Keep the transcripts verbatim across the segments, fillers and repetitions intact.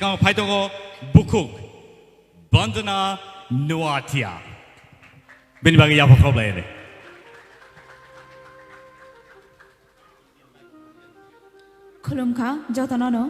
Kang phai tongo bukhuk Bandana Noatia. Bini bagwi yapha khop lai re. Khulumkha jotono no.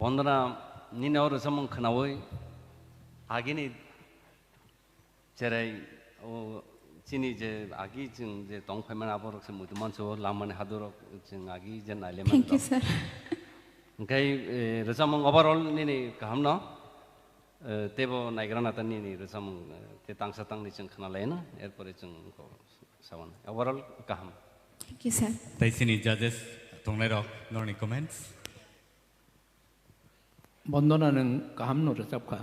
Bondona, nini o rwchapmung khwnaui agini cherai o chini je agi chwng je tong phaimani aborok se muitu manso lamani hadurok chwng agi je naile Thank you, manjak. Sir. Hwnkhe, eh, rwchapmung overall nini kaham no, eh, teibo naigra nata nini rwchapmung, eh, te tangsa tangni chwng khwnalaino, erpore chwng ko sawan. Overall kaham. Thank you, sir. Tai chini judges tongnai rok norni comments. Bondona nwng kaham no rwchap kha.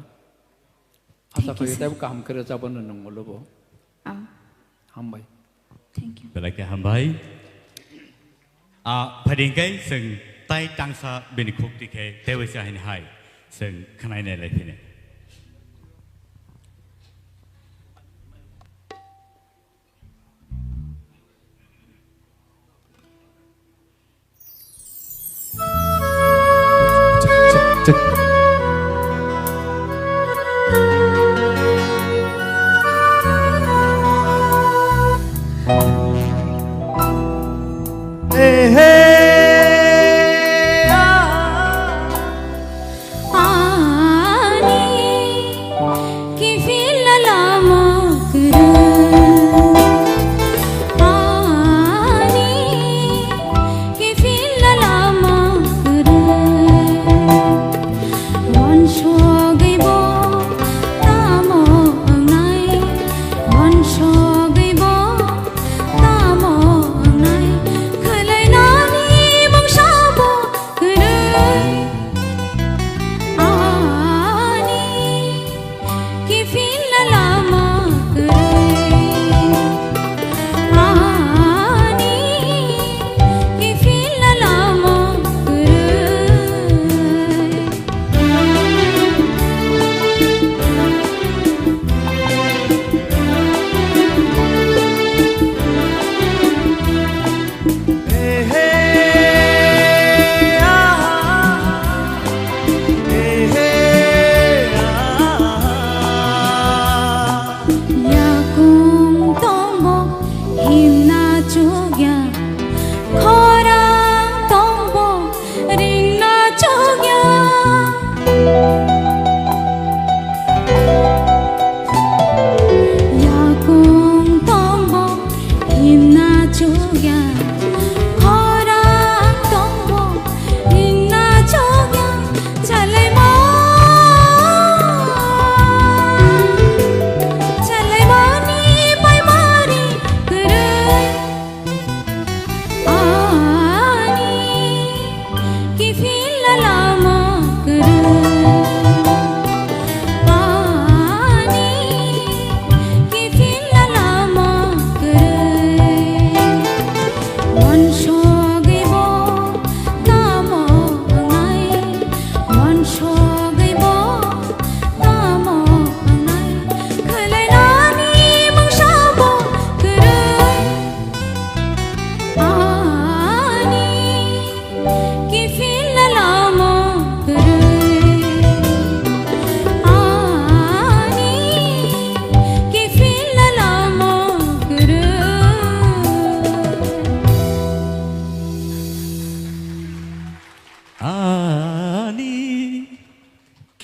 Asa Thank you, khayo sir. Teibo kaham khe rwchapano nwng ulo bo. Ah. Hambai. Thank you. Belai khe hambai. A, phaidi hwnkhe chwng tai tangsa bini khuk tikhe teibo se haini hai chwng khwnai nai lai phini.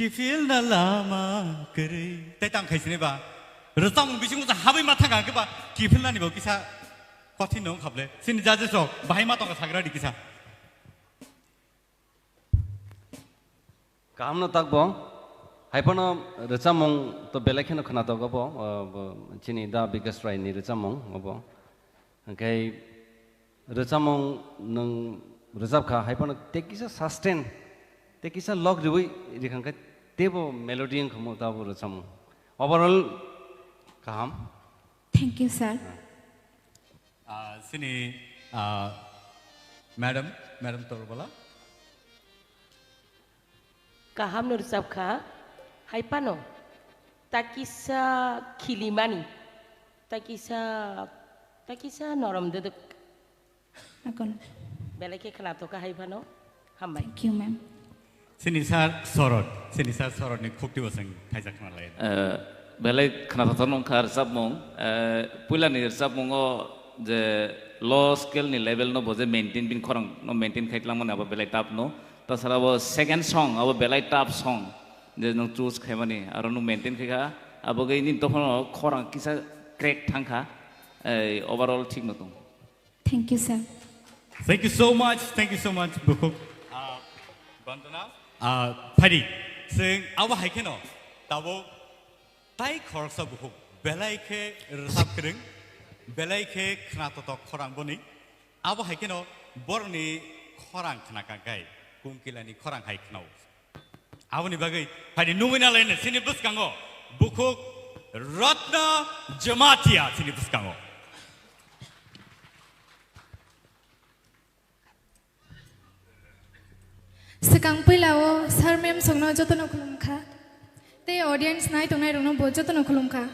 Kiphilna lama kwrwi. Tei tang khai sini ba. Rwchapmung bisingo sa habai ma thang khe ba kiphilnani bo kisa kothin no wngkha ble. Sini judges rok bahai ma tongkha sagra di kisa. Kaham no tak bo. Hai phano rwchapmung to belai kheno khwnatok obo, uh, bo chini Da Bikas Rai ni rwchapmung obo. Hwnkhe rwchapmung nwng rwchapkha, hai phano tei kisa sustain, tei kisa log riwi rikhangkhe teibo melody wngkhamu tabo rwchapmung. Overall kaham. Thank you, sir. Ah, sini, ah, madam, madam Torbala. Kaham no rwchapkha, hai phano takisa khilimani, takisa, takisa norom dwdwk. Akon. Belai khe khwnathokha hai phano. Hambai. Thank you, ma'am. Sini sir Sorot, sini sir Sorot ni khukti bo chwng thaisa khna lai. Eh, belai khwnathok wngkha rwchapmung. Eh, puila ni rwchapmungo je low scale ni level no bo je maintain, bini khorang no maintain khai tlangmani abo belai tough no. Tasara bo second song abo belai tough song je nwng choose khaimani aro nwng maintain khai kha. Abo gwi nini tokhono khorang kisa crack thangkha. Eh, overall thik no tong. Thank you, sir. Thank you so much, thank you so much, bukhuk. Ah, Bandana. Ah, phaidi, chwng abo hai kheno, tabuk tai khoroksa bukhuk, belai khe rwchap kwrwng, belai khe khwnathok khorang boni. Abo hai kheno borokni khorang khna kangkhai, Kungkilani khorang hai khnao. Aboni bagwi phaidi nungwi nalaino chini bwskango bukhuk Ratna Jamatia chini bwskango. Swkang puila o sir ma'am songno jotono khulumkha. Tei audience nai tongnai rokno bo jotono khulumkha.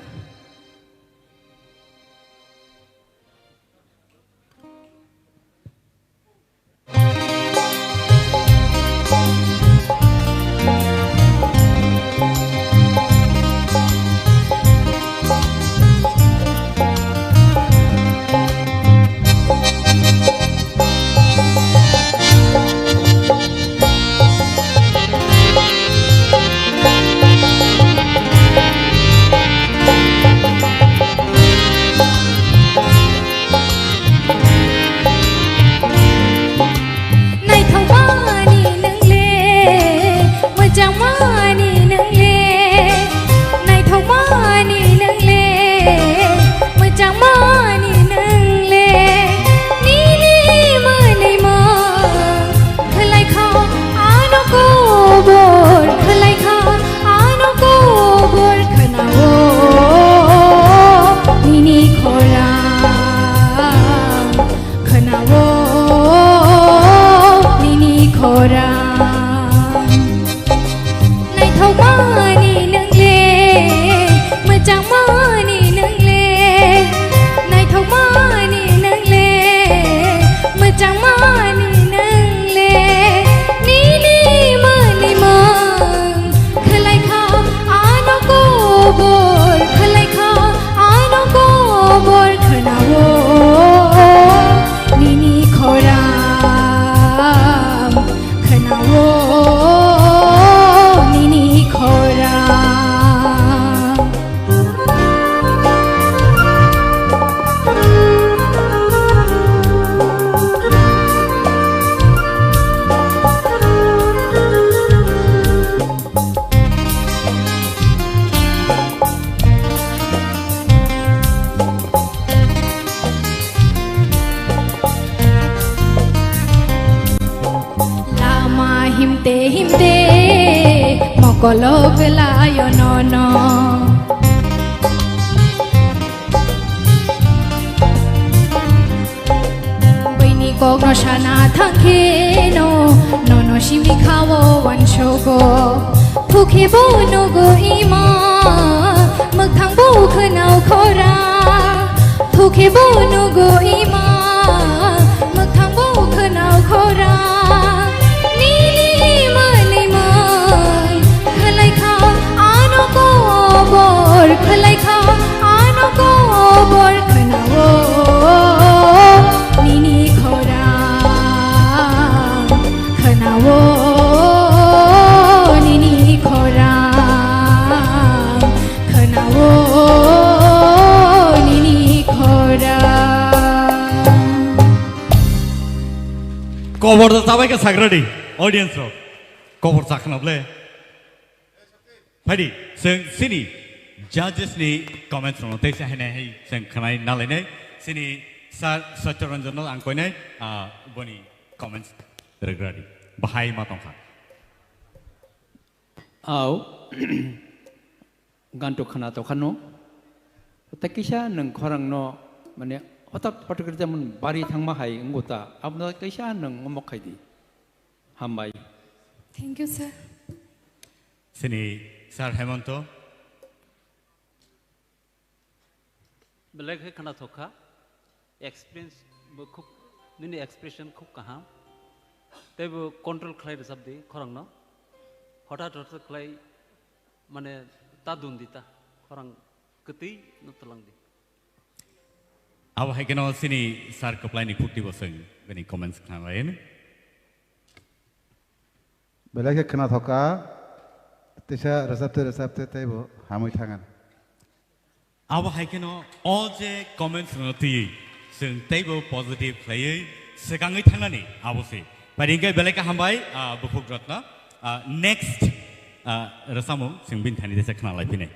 Naithokmani nwngle, mwchangmani nwngle, naithokmani nwngle, mwchangmani nwngle, nini mwnwi mung khwlaikha, ano kobor khwlaikha, ano kobor khwnao nini khorang. Khwnao nini khorang. Naithokmani nwngle, mwchangmani nwngle, naithokmani nwngle, mwchangmani nwngle, nini mwnwi mung khwlaikha, ano kobor khwlaikha, ano kobor khwnao nini khorang, khwnao nini khorang. Lama himte himte mokolo belayo nono. Buini kokno sana thangkheno, nono simi khao wansogo. Thukhebo nugo ima, mwkhangbo khwnao khora. Thukhebo nugo ima, mwkhangbo khwnao khora. Nini mwnwi mung khwlaikha, ano kobor khwlaikha, ano kobor khwnao nini khorang, khwnao nini khorang. Abai khe sagra di, audience rok. Kobor cha khna ble. Phaidi, chwng chini judges ni comments rokno teisa hainai hai chwng khwnai nalainai. Chini Sir Satya Ranjan no ang koinai, ah, boni comments rwgra di. Bahai ma tongkha. Au, ganto khna tokha no. Tei kisa nwng khorang no, mane, hotak hotak khe jemon bari thangma hai wngbo ta. Abono kisa nwng omok khai di. Hambai. Thank you, sir. Chini Sir Hemanto. Belai khe khna thok kha, experience bo khub, nini expression khub kaham. Tei bo control khlai rwchap di khorang no. Hothat hothat khlai, mane, ta dun di ta, khorang kwtwi no twlang di. Abo hai kheno chini Sir Kwplai ni khukti bo chwng bini comments khna lai. Belai khe khna thok kha, teisa rwchapte rwchapte tei bo hamwi thangan. Abo hai kheno o je comments no twiwi chwng teibo positive khlaiwi swkangwi thangnani abo se. Pari hwnkhe belai khe hambai, ah, Bukhuk Ratna. Ah, next, ah, rwchapmung chwng bini thani teisa khna lai phinai.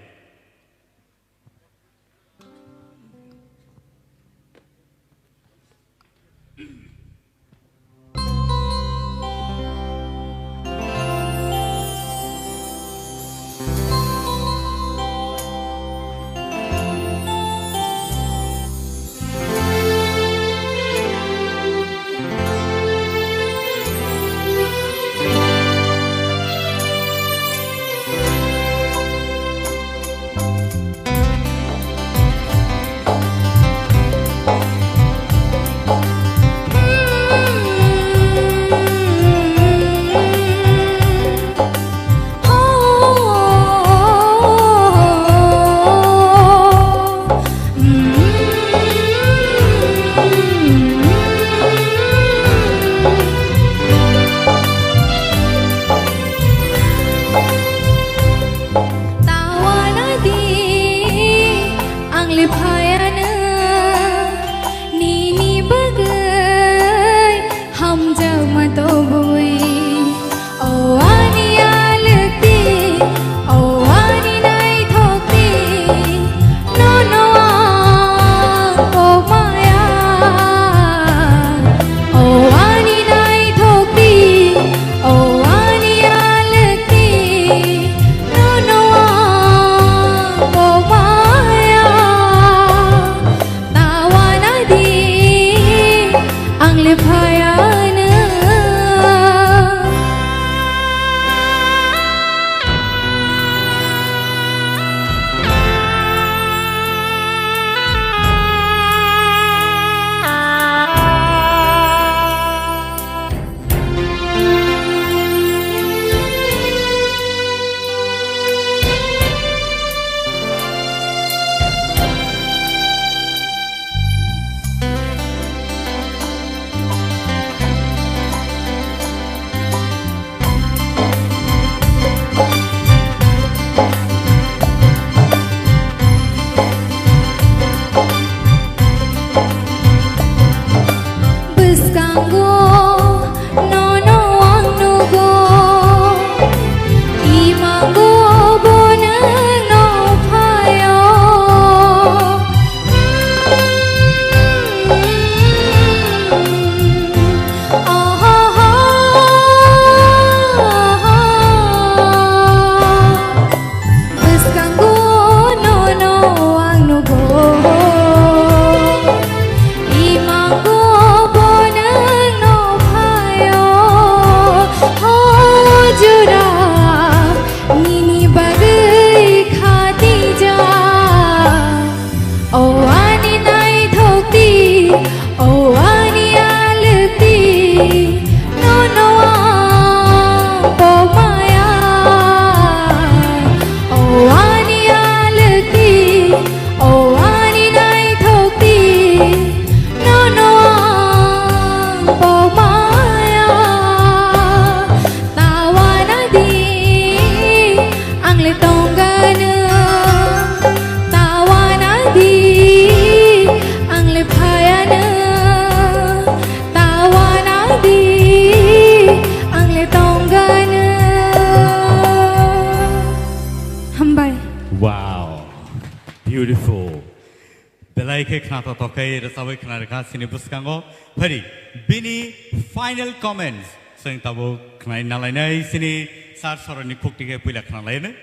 Belai khe khnathok thok khe rwchabwi khna rwkha chini bwskango. Phari bini final comments chwng tabuk khnai nalainai chini sir soroni khukti khe puila khna lainai.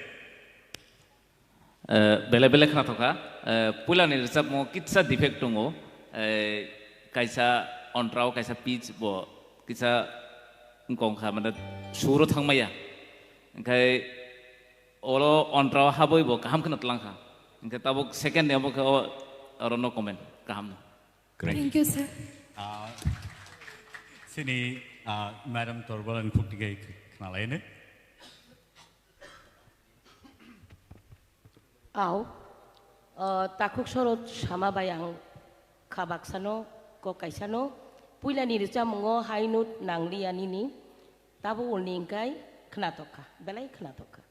Eh, belai belai khna thok kha. Eh, puilani rwchapmo kitsa defect tongo. Eh, kaisa ontrao, kaisa pitch bo kitsa wngkong kha, mane suro thangmaya. Hwnkhe oro ontrao habwi bo kaham kheno tlang kha. Hwnkhe tabuk second ni omo khe o, oro no comment. Kaham no. Great. Thank you, sir. Ah, chini, ah, Madam Torbalani khukti khe khna lainai. Au, ah, takhuk sorot sama bai ang kha baksano, kok kaisano, puilani rwchapmungo high note nangliya nini, tabo ulni wngkai khnatok kha, belai khnatok kha.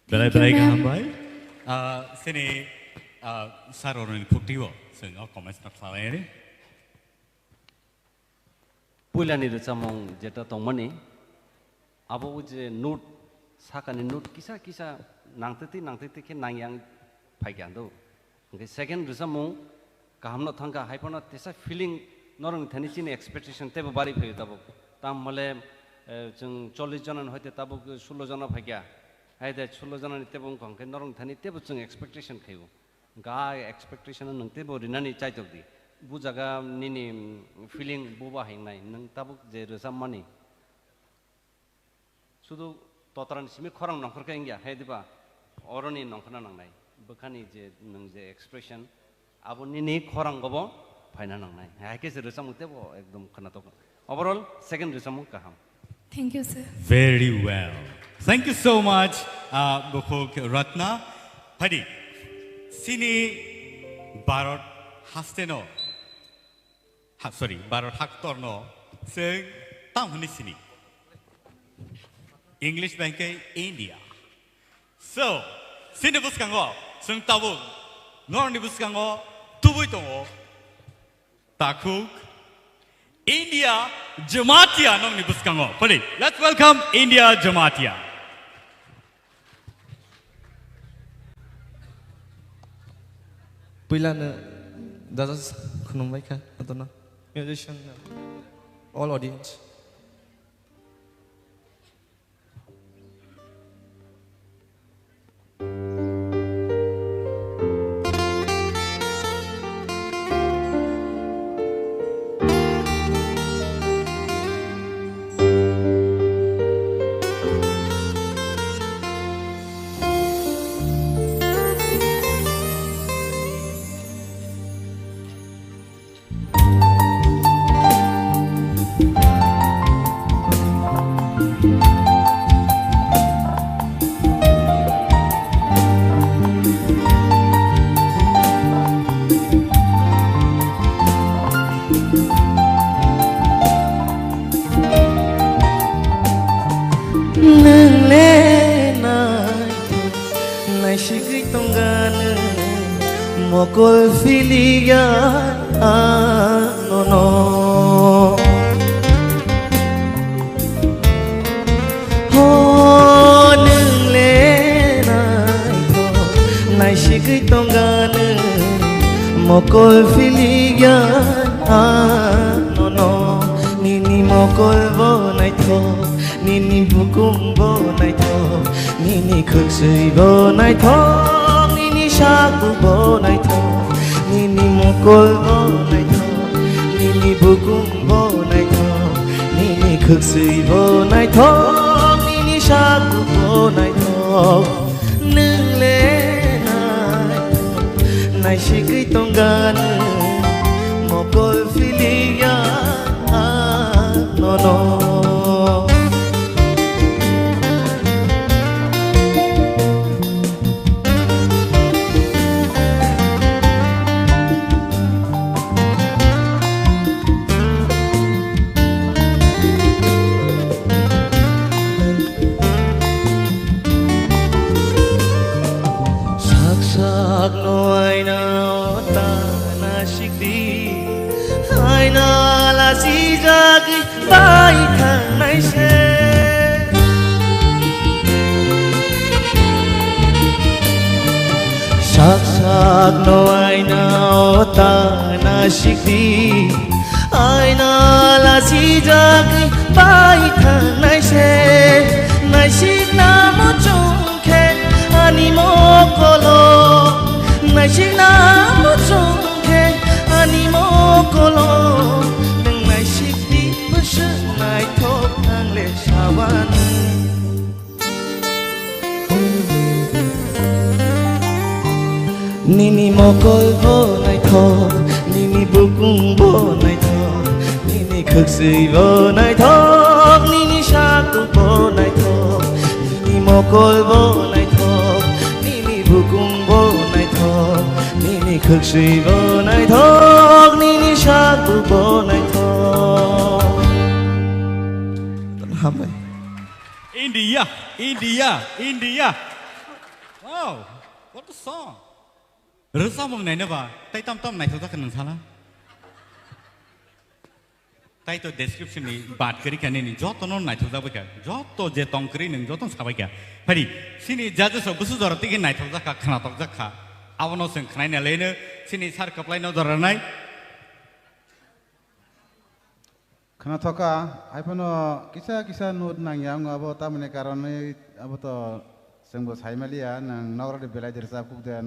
Belai Thank you, belai ma'am. Kaham bai. Ah, chini, ah, sir oroni khukti o chwng o comments no khlai lainai. Puilani rwchapmung jeta tongmani, abo o je note, sakani note kisa kisa nangtwtwi nangtwtwi khe nangyang phaikha do. Hwnkhe second rwchapmung kahamno thangkha, hai phano tesa feeling norokni thani chini expectation teibo bari phaio tabuk. Tam hole, eh, chwng chollish jona ni hoite tabuk sullo jona phaikha. Hai de sullo jona ni teibo wngkha, hwnkhe norokni thani teibo chwng expectation khaio. Ga expectation nwng teibo rinani chaitok di. Bu jaga nini, mm, feeling buba hingnai, nwng tabuk je rwchapmani. Sudu totrani simi khorang nongkhor khe wngya, hai diba? Oroni nongkhorna nangnai. Bwkhani je nwng je expression, abo nini khorangobo phaina nangnai. Hai khe se rwchapmung teibo ekdom khwnatok. Overall, second rwchapmung kaham. Thank you, sir. Very well. Thank you so much, uh, Bukhuk Ratna. Phadi, chini Bharat hasteno, ha, sorry, Bharat haktorno chwng tam hwnwi sini. English bai khe India. So, chini bwskango chwng tabuk norokni bwskango tubui tongo. Takhuk, India Jamatia nokni bwskango. Pwdi, let's welcome India Jamatia. Puilano judges khulumbai kha, adono musician, all audience. Nwng le naithok, naisigwi tongga nwng, mokol philiya anono. Ho nwng le naithok, naisigwi tongga nwng, mokol philiya anono. Nini mokol bo naithok, nini bukum bo naithok, nini khwksui bo naithok, nini saku bo naithok, nini mokol bo naithok, nini bukum bo naithok, nini khwksui bo naithok, nini saku bo naithok. Nwng le naithok, naisigwi tongga nwng, mokol philiya anono. Sak sak no aina o ta na sikdi, aina la si jagwi bai thangnai se. Sak sak Agno aina o ta naisik di, aina lachijak bai thangnai se, naisik na muchung khe ani mokolo, naisik na muchung khe ani mokolo, nwng naisik di bwswk naithok ang le sabani. Nini mokol bo naithok, nini bukung bo naithok, nini khwksui bo naithok, nini saku bo naithok, nini mokol bo naithok, nini bukung bo naithok, nini khwksui bo naithok, nini saku bo naithok. Hambai. India, India, India. Wow, what a song. Rwchapmung naina ba, tai tam tam naithok jak kha nwng sala. Tai to description ni bat kwrwi kha nini, joto no naithok jak bai kha. Joto je tong kwrwi nwng joto no sabai kha. Phari, sini judges rok bwswk jora tigi naithok jak kha, khnatok jak kha. Abono chwng khnaina leno, sini sir kwplai no jora nai. Khna thoka, hai phano kisa kisa note nangya wngo, abo tamoni karonwi abo to chwngbo saimaliya, nwng nokrokni belai de rwchap kuk de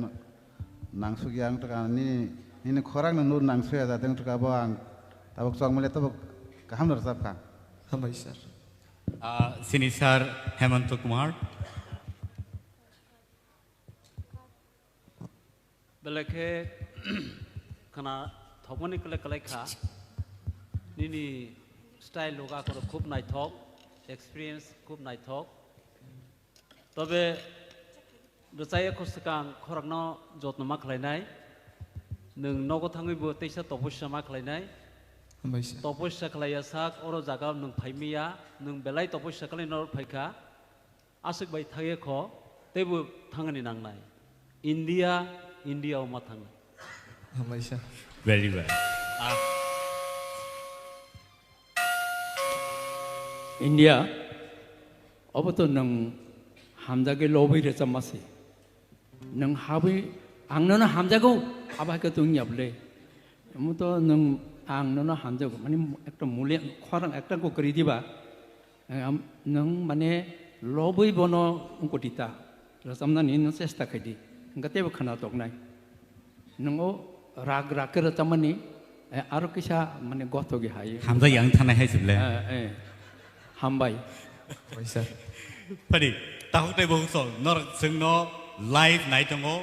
nangsukya wng tongkha, nini, nini khorang no note nangsuya jate wng tongkha, abo ang tabuk chokmaliya, tabuk kaham no rwchap kha. Hambai sir. Ah, sini sir Hemanta Kumar. Belai khe khna thokmani kwlai kwlai kha. Nini style loga khoro khub naithok, experience khub naithok. Tobe rwchaya kho swkang khorokno jotno ma khlainai. Nwng nogo thangwi bo teisa topossa ma khlainai. Hambai sir. Topossa khlaiya sak oro jaga nwng phaimiya, nwng belai topossa khlai norok phaikha. Aswk bai thangya kho, teibo thangani nangnai. India, India o ma thangnai. Hambai sir. Very well. Ah. India, obo to nwng hamjagwi lobwi rwchapma se. Nwng habwi ang nono hamjago, abo hai khe to wngya bwle. Omo to nwng ang nono hamjago, mane ekta mule khorang ekta kok kwrwi diba. Am, nwng mane lobwi bono wngkoti ta, rwchapnani no chesta khai di, hwnkhe teibo khna toknai. Nwng o rag rag khe rwchapmani, eh, aro kisa mane gothogi hai. Hamjak yang thanai hai se ble. Eh, eh. Hambai. Hambai sir. Phani, takhuk tei bukhuk song, norok chwngno live nai tongo.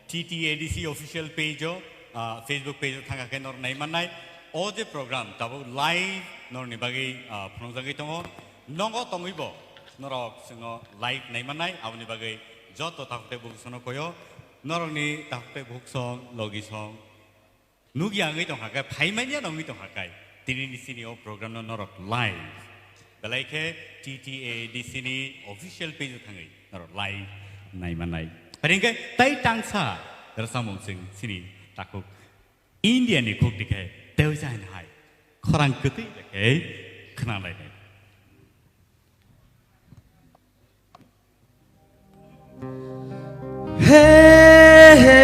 T T A D C official page o, ah, Facebook page o thangkha khe norok nai mannai. O je program tabuk live norokni bagwi, ah, phunukjagwi tongo. Nogo tongwibo norok chwngno live nai mannai, aboni bagwi joto takhuk tei bukhuk songno koyo. Norokni takhuk tei bukhuk song, logi song nukya wngwi tongkha khe, phaimanya wngwi tongkha khe, tinini chini o program no norok live. Belai khe T T A D C ni official page o thangwi norok live nai mannai. Phari hwnkhe tai tangsa rwchapmung chwng chini takhuk India ni khuk dikhe tei jain hai khorang kwtwi bai khe khna lai nai. He, he,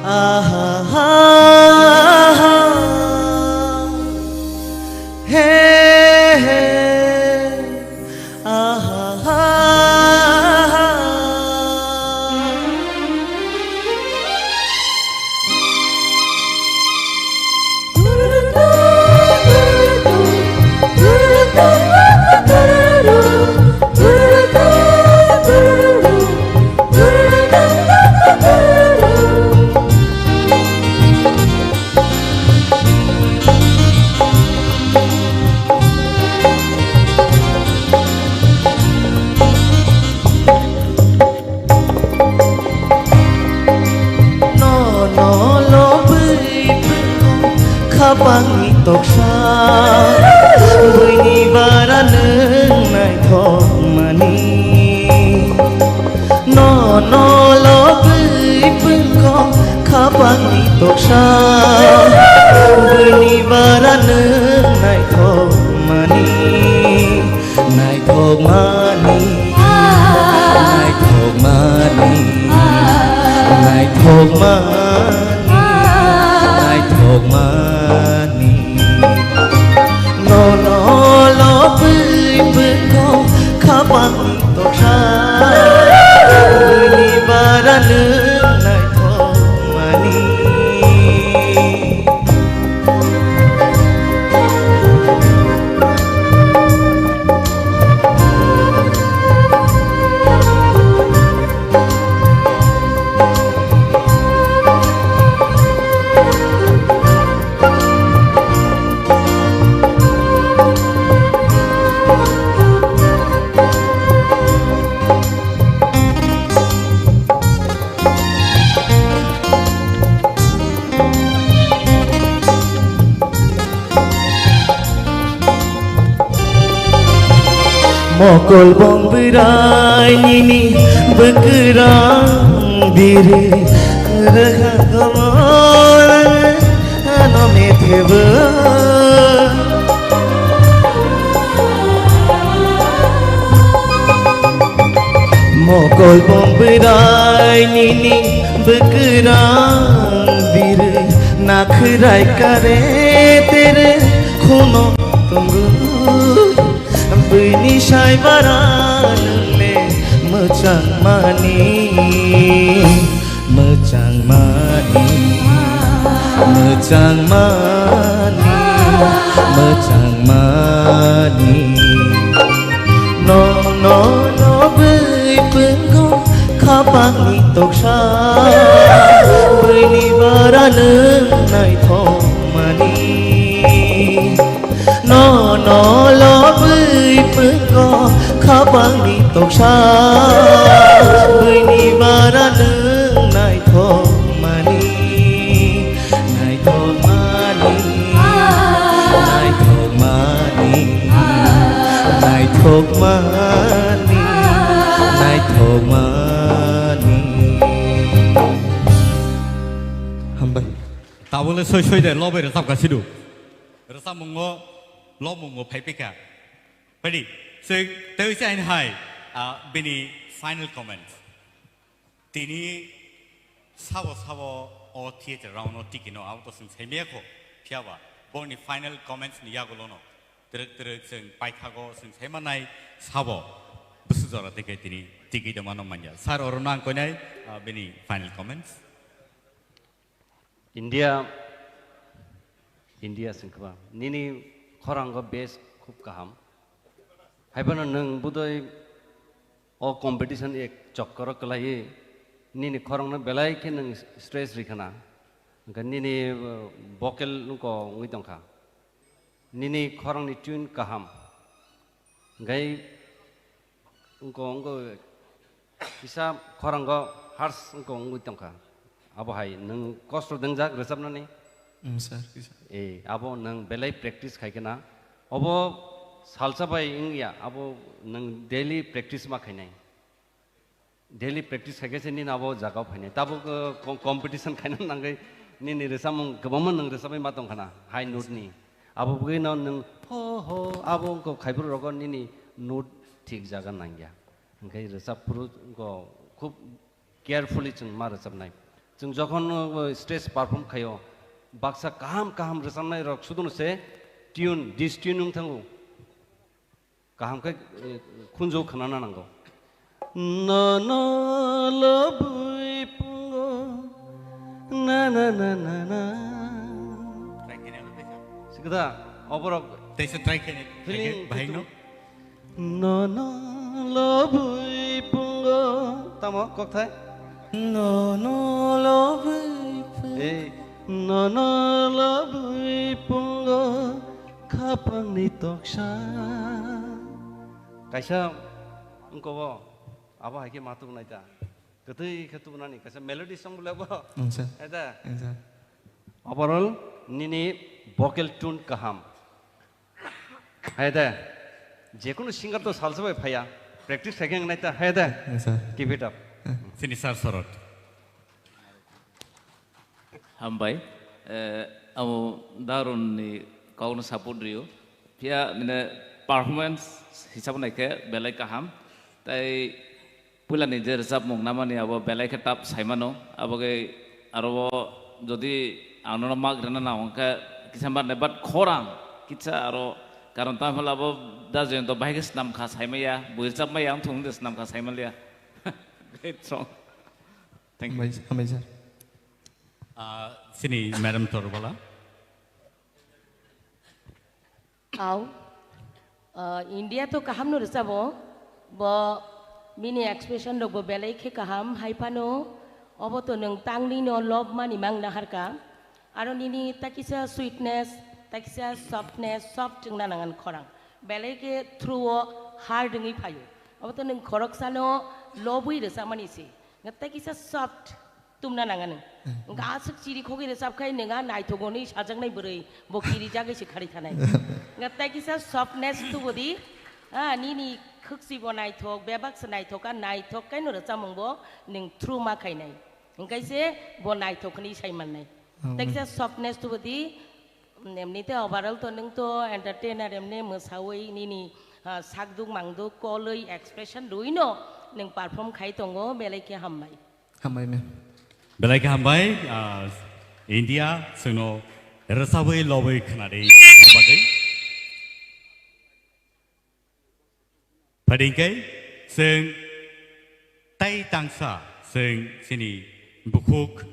aha, ha, ha. He, he, aha, ha, ha. Nono lobwi phano khapangni toksa, buini bara nwng naithokmani. Nono lobwi phano khapangni toksa, buini bara nwng naithokmani. Naithokmani, naithokmani, Naithokmani, naithokmani, nono lobwi bwkho khapang toksa, bini bara nwng naithokmani. Mokol bong bwrai nini bwkrang biri rwkha gomor ano methebo. Mokol bong bwrai nini bwkrang biri nakhwrai kare tere khuno tongo. Bini sai bara nungle mwchang mani, mwchang mani, mwchang mani, mwchang mani. No, no, no, bui pungo khapangni toksa, buini bara nung naithok mani. No, no, lobwi pungo khapangni toksa, buini bara nwng naithokmani, naithokmani, naithokmani, naithokmani, naithokmani. Hambai. Tabole soi soi de lobai rwchapka sidu. Rwchapmungo, lobmungo phaiphikha. Padi, so, tei se ain hai, ah, bini final comments. Tini sabo sabo o theater round o tiki no, abo to sing saimaya kho, phiyaba, boni final comments ni yagulo no. Terek terek sing paithago sing saimanai sabo, busu jora teke tini tiki de mano manya. Sir, oro nang koinai, ah, bini final comments. India, India sengkha, nini khorango base khub kaham. Haiphano nwng budoi o competition ek chokkoro kwlaiwi nini khorangno belai khe nwng stress rikha na. Hwnkhe nini, uh, vocal wngko wngwi tongkha. Nini khorangni tune kaham. Hwnkhe wngko, wngko kisa khorango harsh wngko wngwi tongkha. Abo hai nwng kosto dwngjak rwchapnani? Mm, sir, kisa. Eh, abo nwng belai practice khai khna. Obo salsa bai wngya, abo nwng daily practice ma khainai. Daily practice khaikhe se nini abo jagao phainai. Tabuk, uh, com-, competition khaina nangwi nini rwchapmung kwbangma nwng rwchapwi ma tongkhana, high note ni. Abo bwgwino nwng ho ho abo wngkha khaibruk rogo nini note thik jaga nangya. Hwnkhe rwchap phuru wngkha khub carefully chwng ma rwchapnai. Chwng jokhon, uh, stage perform khaio, baksa kaham kaham rwchapnai rok sudono se tune, dis tune wng thango. Kaham khe, eh, khunju khnana nango. Nono lobwi pungo. Na, na, na, na, na. Try kene lo teisa. Sikda, oborok. Teisa try kene. Feeling bahai no. Nono lobwi pungo. Tamo, kokthai. Nono lobwi pungo. Eh, nono lobwi pungo. Khapangni toksa. Kaisa wngkobo, abo hai khe ma tubunai ta. Kwtwi khe tubunani, kaisa melody song bole bo. Wngsa. Eta. Wngsa. Overall, nini vocal tune kaham. Hai de. Jekunu singer to salsa bai phaya. Practice khai khe wngnai ta. Hai de. Wngsa. Keep it up. Chini sir Sorot. Hambai. Eh, amo Darun ni kok no support rio. Phiya nini performance hisab nai khe belai kaham. Tai Puilani je rwchapmung namani abo belai khe tough saimano, abo khe aro o jodi ang nono mak rwna nang hwnkhe kisa mat nai, but khorang kisa aro, karon tamo hwnle abo da Jayanta bahai khe swnam kha saimaya, bui rwchapmaya wng thung de swnam kha saimanliya. Great song. Thank you. Hambai, hambai sir. Ah, chini Madam Torbala. Au. Ah, India to kaham no rwchabo. Bo mini expression rok bo belai khe kaham. Hai phano obo to nwng tangni no love mani mang naharka. Aro nini takisa sweetness, takisa softness, soft wngna nangan khorang. Belai khe through o hard wngwi phaio. Obo to nwng khoroksano lobwi rwchapmani se. Nga takisa soft tumna nanga nwng. Nga aswk chiri khogwi rwchap khai nwng a naithok hwnwi sajaknai bwrwi bo kiri jagwi se khari thanai. Nga takisa softness tubudi, ah, nini khwksi bo naithok, bebak se naithok, a naithok kaino rwchapmung bo nwng through ma khainai. Hwnkhe se bo naithok hwnwi sai mannai. Oh. Takisa softness tubudi, emnite overall to nwng to entertainer, emni mwsawi nini, ah, sakduk mangduk kolwi expression rwino nwng perform khai tongo, belai khe hambai. Hambai ma'am. Belai khe hambai, ah, India chwngno rwchabwi lobwi khwnadi bagwi. Phaidi hwnkhe chwng tai tangsa chwng chini bukhuk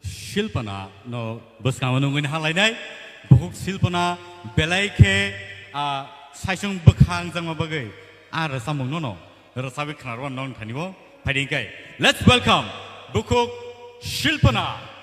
Shilpana no bwskango nungwi halainai. Bukhuk Shilpana belai khe, ah, saisung bwkha wngjakma bagwi a rwchapmung nono rwchabwi khwnarwna nong thani o phaidi hwnkhe. Let's welcome bukhuk Shilpana.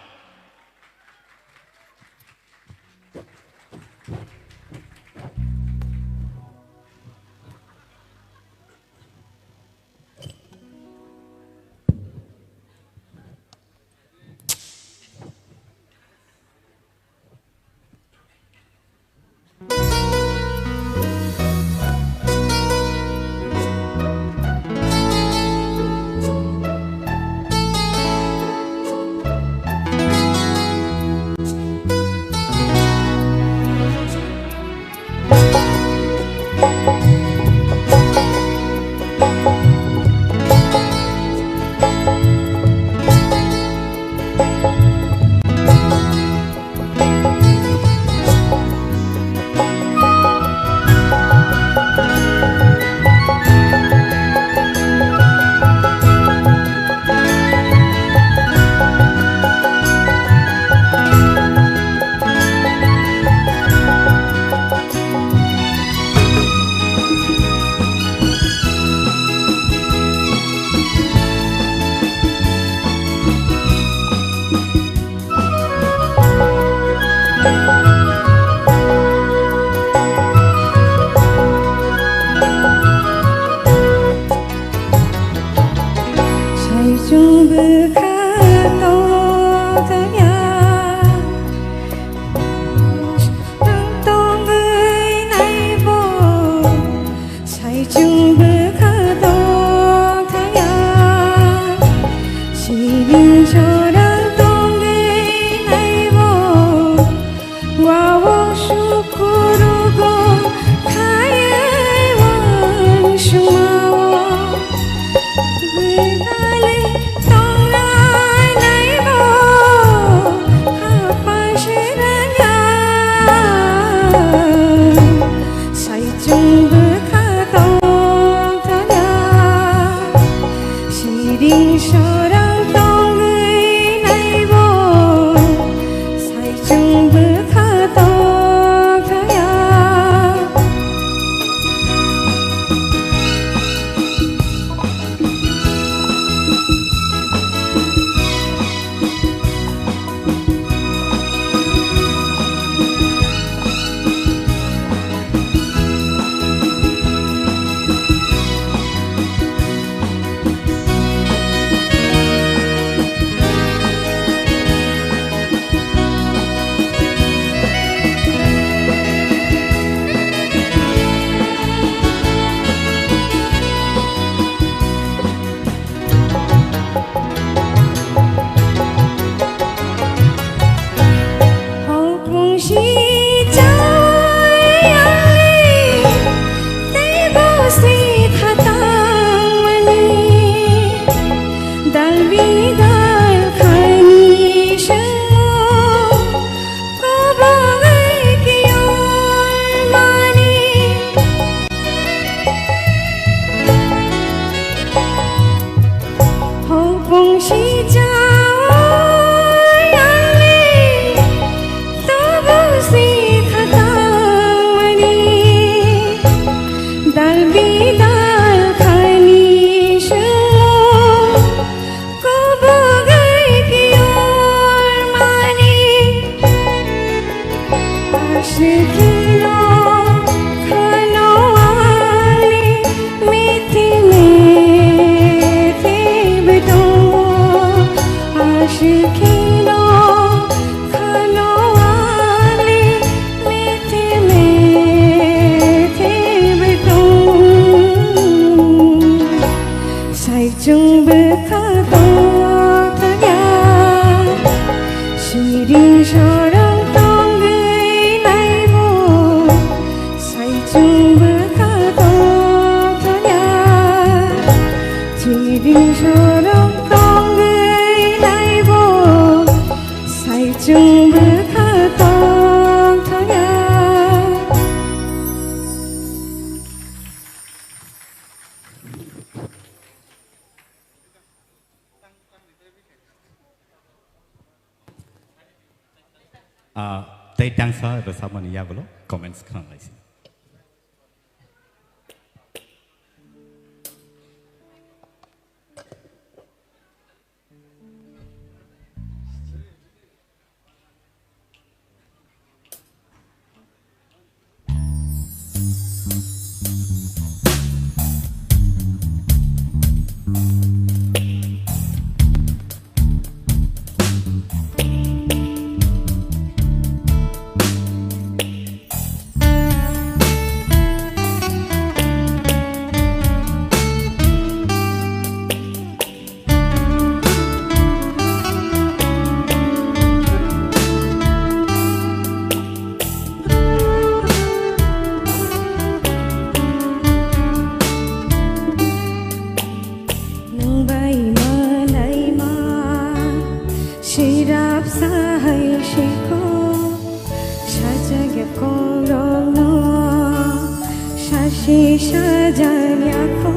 Ring sorong tongwi naibo, saichung bwkha tongthokya. Chini ring sorong tongwi naibo, saichung bwkha tongthokya. Ah, tei tangsa rwchapmani yagulo comments khwnang lai si. Nwng bai malaima, sirap sahai sikho, sajagya kokrokno, sasi sajagya kho,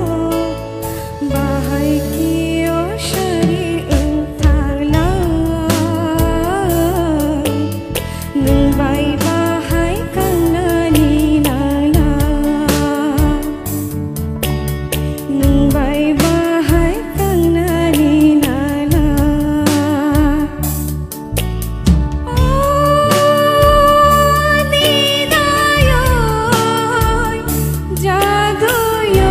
bahai khe o sari wng thanglai. Nwng bai bahai kangnani nana. Nwng bai bahai kangnani nana. O ni dayoi, jaduyoi.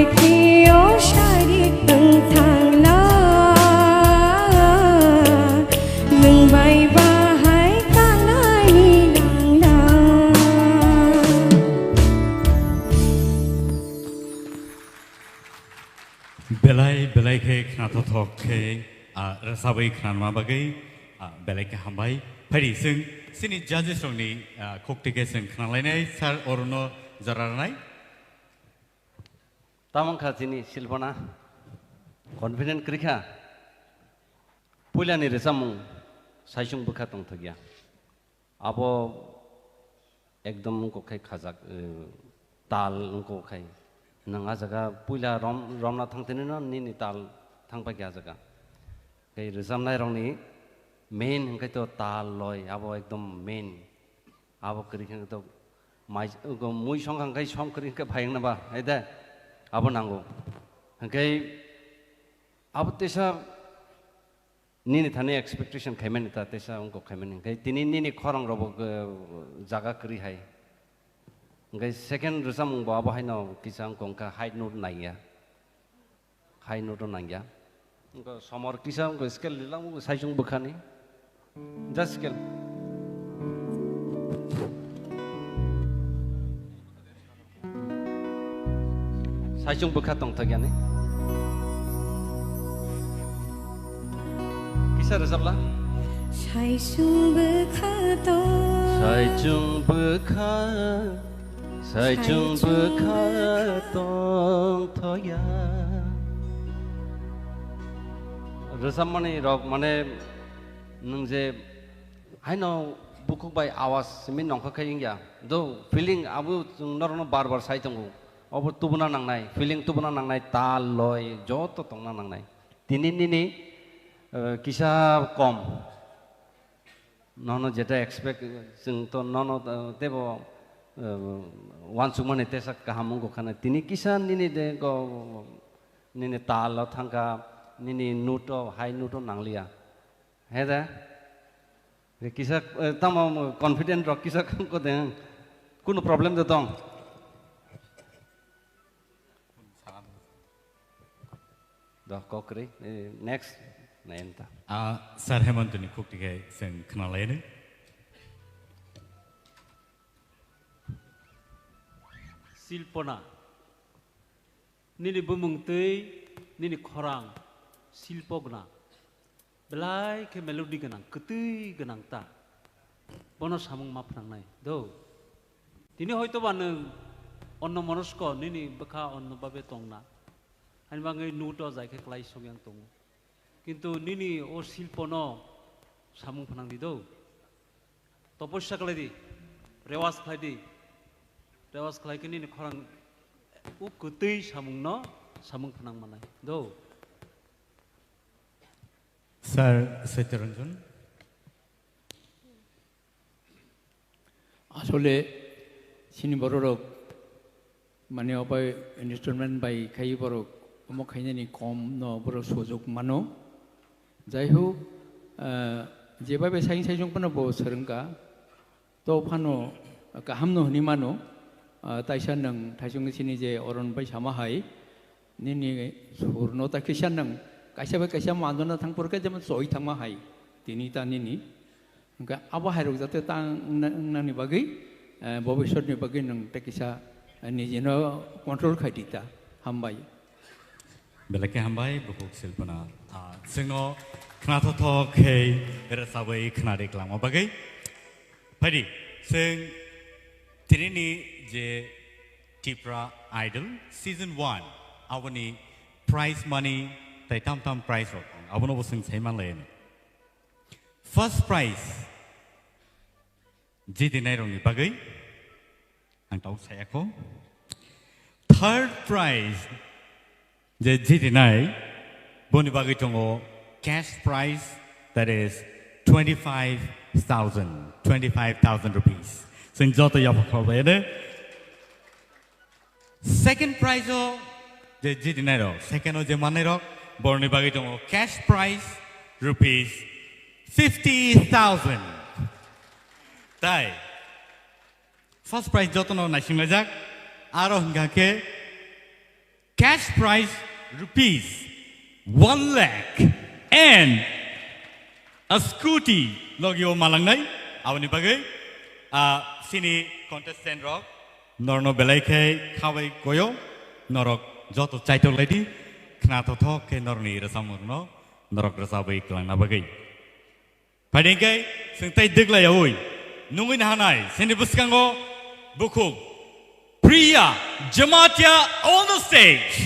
Khe o sari kwthang la, nwng bai bahai kanani nang la. Belai belai khe khnathothok khe, ah, rwchabwi khnanma bagwi, ah, belai khe hambai. Phaidi chwng chini judges rokni, ah, khukti khe chwng khnalainai, sir, orono jora rwnai. Tamo wngkha chini Silpana, confident kwrwi kha. Puilani rwchapmung Saichung Bwkha tongthokya. Abo ekdom wngkok khai khajak, eh, tal wngkok khai. Nwng a jaga puila rom-, romna thangtini no nini tal thangpaikha a jaga. Tei rwchapnairokni main hwnkhe to tal loi, abo ekdom main. Abo kwrwi khe to mai, mui song kha hwnkhe song kwrwi hwnkhe phai wngna ba, hai de? Abo nango. Hwnkhe abo teisa nini thani expectation khaimani ta, teisa wngkok khaimani. Hwnkhe tini nini khorang rokbo, eh, jaga kwrwi hai. Hwnkhe second rwchapmung bo abo haino kisa wngkha high note naiya. High note o nangya. Wngkha somor kisa wngkha scale lilang wngkha Saichung Bwkhani. Just scale. Saichung Bwkha tongthok yani. Kisa rwchapla? Saichung Bwkha tong. Saichung Bwkha. Saichung bwkha tongthoya. Rwchapmani rok mane nwng je haino bukhuk bai awas simi nongkha khai wngya. Do feeling abo chwng norokno bar bar sai tongo. Obo tubuna nangnai, feeling tubuna nangnai, tal loi joto tongna nangnai. Tini nini, eh, kisa kom. Nono jeta expect, chwng to nono, uh, tebo, uh, uansukmani tesa kaham wngkha na. Tini kisa nini de go, nini tal o thangkha, nini note o, high note o nangliya. He de? Kisa, uh, tamo confident rok kisa ko de. Kunu problem de tong? Doh, kok kwrwi. Eh, next, nayan ta. Ah, Sir Hemantoni khukti khe chwng khna lainai. Silpona. Nini bumung twi, nini khorang, silpo gwnang. Belai khe melody gwnang, kwtwi gwnang ta. Bono samung ma phnangnai, do. Tini hoito ba nwng onno monosko, nini bwkha onno babe tongna. Ani bagwi note o jai khe klai sok yang tongo. Kintu nini o silpono samung phnang di do. Topossa khlai di, rewas khlai di. Rewas khlai khe nini khorang o kwtwi samungno samung phnang manai do. Sir Satyaranjan. Asole chini bororok mane opai instrument bai khai borok omo khainani kom no borok sojok mano. Jai hok, ah, jebai bai saing saisung phano bo swrwngkha. To phano kaham no hwnwi mano, ah, taisa nwng thaisung sini je oron bai sama hai, nini sur no ta kisa nwng kaisa bai kaisa manjona thang por khe jemon choi thangma hai, tini ta nini. Hwnkhe abo hai rok jate ta wng-, wngnani bagwi, eh, bobiswt ni bagwi nwng ta kisa, eh, niji no control khai di ta. Hambai. Belai khe hambai, bukhuk silpana. Ah, chwngno khnathok thok khe rwchabwi khna ri kwlangma bagwi. Phaidi, chwng tinini je Tipra Idol Season one, aboni prize money tei tam tam prize rok, abono bo chwng sai manlai. First prize, jiti nairokni bagwi ang tabuk saya kho. Third prize je jitinai, boni bagwi tongo cash prize, that is twenty-five thousand, twenty-five thousand rupees. Chwng joto yapha kholbai ene. Second prize o je jitinai rok, second o je manai rok, borni bagwi tongo cash prize rupees fifty thousand. Tai first prize jotono naisinglaijak, aro hingkha khe cash prize rupees one lakh and a scooty logio malangnai. Aboni bagwi, ah, sini contestant rok norno belai khe khabai koyo, norok joto chaitok laidi, khna thothok khe norni rwchapmungno norok rwchapwi kwlangna bagwi. Phaidi hwnkhe, chwng tei dwglaiyaui nungwi nahanai, sini bwskango bukhuk Priya Jamatia on the stage.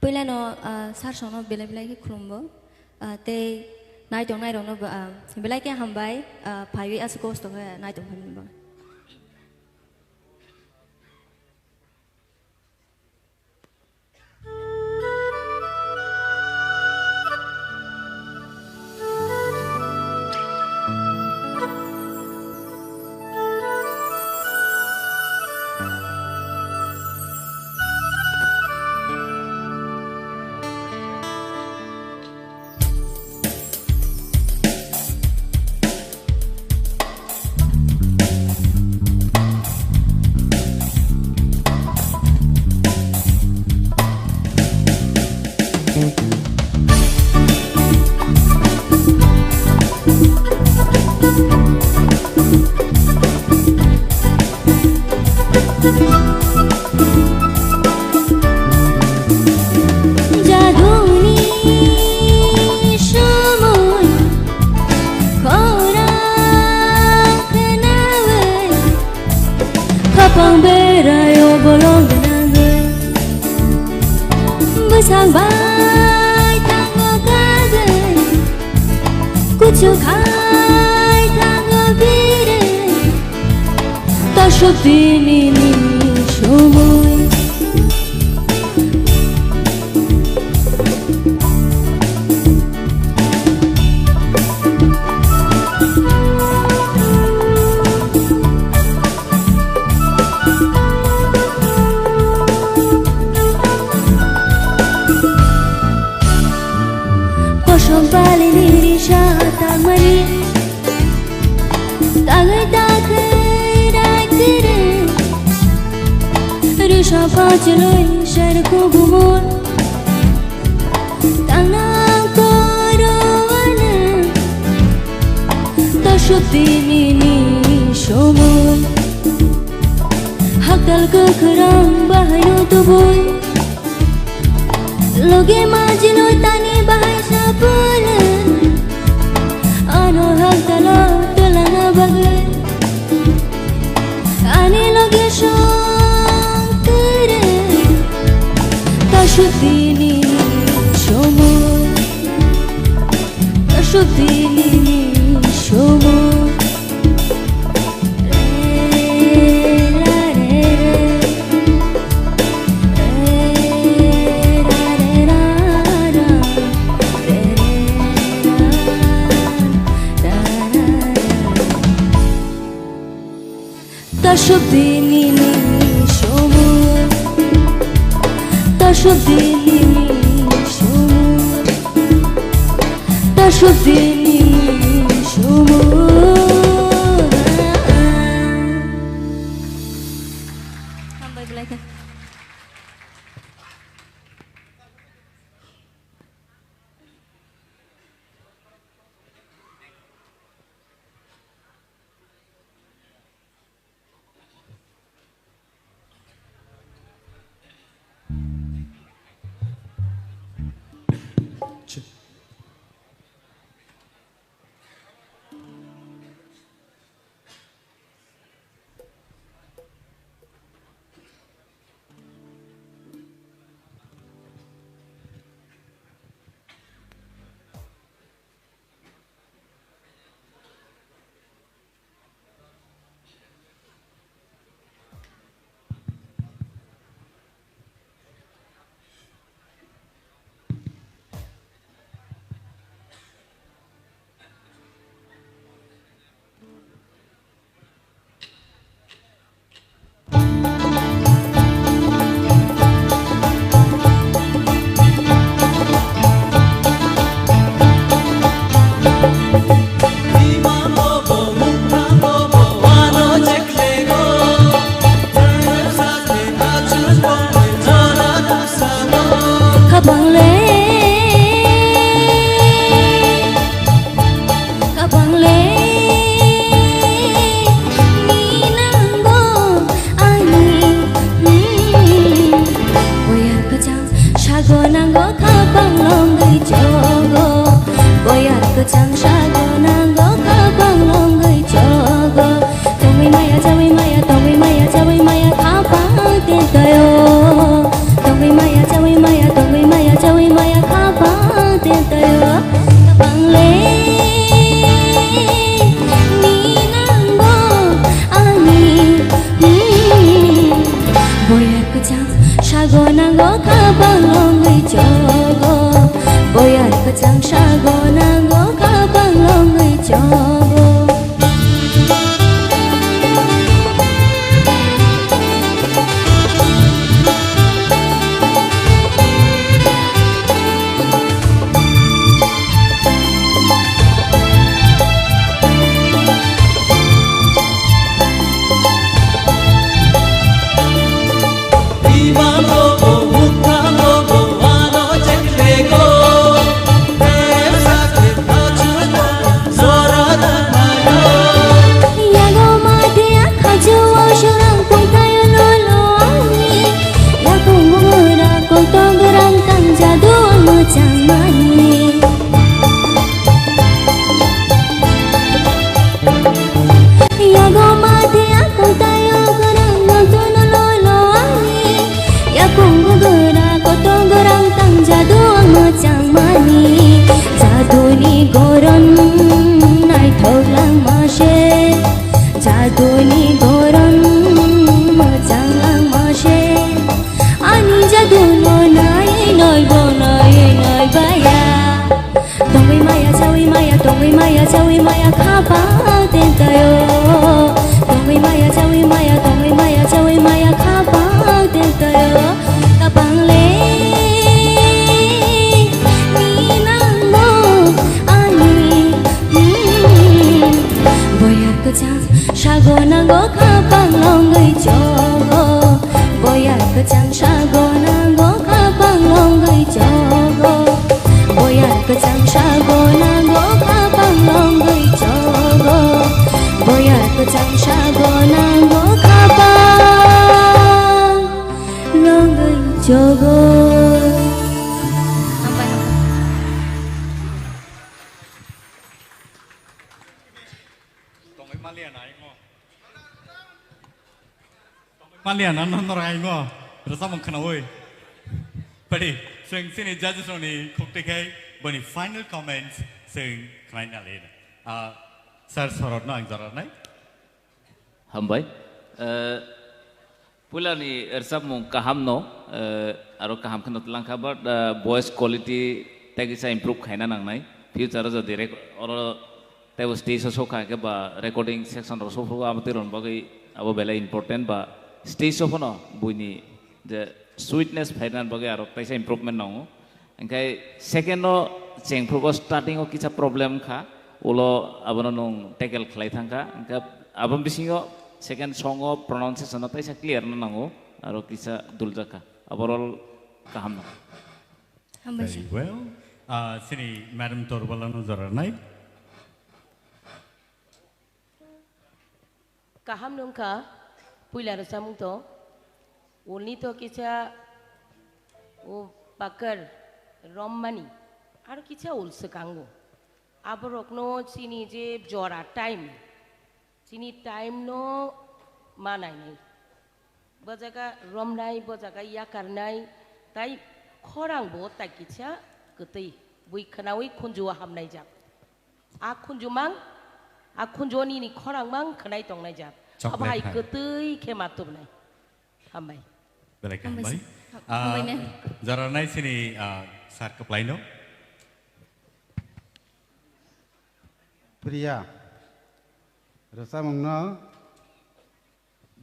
Puilano, ah, sir songno belai belai khe khulumgo, ah, tei naitong nairokno bo, ah, belai khe hambai, ah, phaiwi aswk kosto khe naitong phaimani bo. Jaduni somoi khorang khnawi khapang berai o bolong gwnangwi bwsang bai tango kagwi kuchuk hai tango biri. Tasuk tini ni somoi. Kosom bali ni risa tangmani. Tagai tagai rai kiri. Risa pacheloi ser kubumon. Tangnang koro wane. Tasuk tini ni somoi. Haktal kwkhwrang bahai no tubui. Loge majiloi tani bahai sapulun. Ano haktalo twlangna bagwi. Ani loge song kwrwi. Tasuk tini somoi. Tasuk tini somoi. Tasuk tini ni somoi. Tasuk tini ni somoi. Tasuk tini ni somoi. Hambai belai khe. Go khapang longwi chogo, boyar kwchang sago nango khapang longwi chogo. Tongwi maya, chawi maya, tongwi maya, chawi maya, khapang tentayo. Tongwi maya, chawi maya, tongwi maya, chawi maya, khapang tentayo. Khapang le ni nango ani, hmm. Boyar kwchang sago nango khapang longwi chogo. Boyar kwchang sago nango khapang longwi chogo. Yago mate akhajo sorang kongtayo lolo ani. Yakung mungura kotong gerang tang jadu ang mojang mani. Yago mate akong tayo gerang nontono lolo ani. Yakung gugura kotong gerang tang jadu ang mojang mani. Jaduni goron naithok langma se. Jaduni goron mojang langma se. Ani jadu no nai noi bo noi noi baya. Tongwi maya, chawi maya, tongwi maya, chawi maya, khapang tentayo. Tongwi maya, chawi maya, tongwi maya, chawi maya, khapang tentayo. Khapang le ni nango ani, hmm. Boyar kwchang sago nango khapang longwi chogo. Boyar kwchang sago nango khapang longwi chogo. Boyar kwchang sago nango khapang longwi chogo. Boyar kwchang sago nango khapang longwi chogo. Tongwi maliya nai mo. Maliya na no norai mo. Rwchapmung khnaui. Padi, chwng chini judges rokni khukti khai boni final comments chwng khnaina le. Ah, sir Sorot no ang jora nai. Hambai. Eh, puilani rwchapmung kaham no, eh, aro kaham kheno twlang kha, but, eh, voice quality tei kisa improve khaina nangnai. Future o jodi rek-, oro Tei bo stage o sokha khe ba recording section rok sokphuru abo twi rwna bagwi abo belai important ba stage o phano buini je sweetness phaina bagwi aro kaisa improvement nango. Hinkhe second o chengphrugo starting o kisa problem kha, ulo abono nwng tackle khlai thangkha. Hinkhe aboni bisingo second song o pronunciation no kaisa clear no nango, aro kisa duljak kha. Overall kaham nango. Hambai sir. Very well. Ah, chini Madam Torbala no jora nai. Kaham nungkha, puila rwchapmung to, ulni to kisa, o pakar, rommani, aro kisa ul swkango. Aborokno chini je jora time, chini time no ma nainai. Bo jaga romnai, bo jaga yakarnai, tai khorang bo tai kisa kwtwi, bui khnaui khunju o hamnai jak. A khunju mang, a khunju o nini khorang mang khwnai tongnai jak. Chocolate abo hai hai. Kwtwi khe ma tubnai. Hambai. Belai khe hambai. Hambai sir. Ah, hambai ne. Jora nai chini, ah, sir kwplai no. Priya, rwchapmung no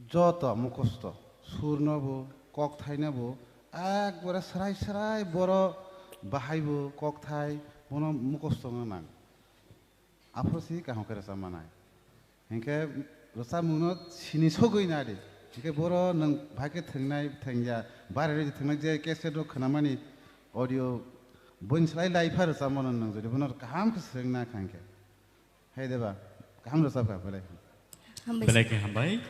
joto mukhosto, sur no bo, kokthaino bo, ekbare srai srai boro bahai bo, kokthai bono mukhosto wngna nang. Aphuru si kaham khe rwchap manai. Hinkhe rwchapmung no sini sogwi nadi. Hinkhe boro nwng bahai khe thwngnai, thwngya, bare rwi thwngnai je cassette o khwnamani audio boin slai lai pha rwchapmano nwng jodi bono kaham khe swrwngna kha hinkhe. Hai deba, kaham rwchapkha, belai. Hambai. Belai khe hambai.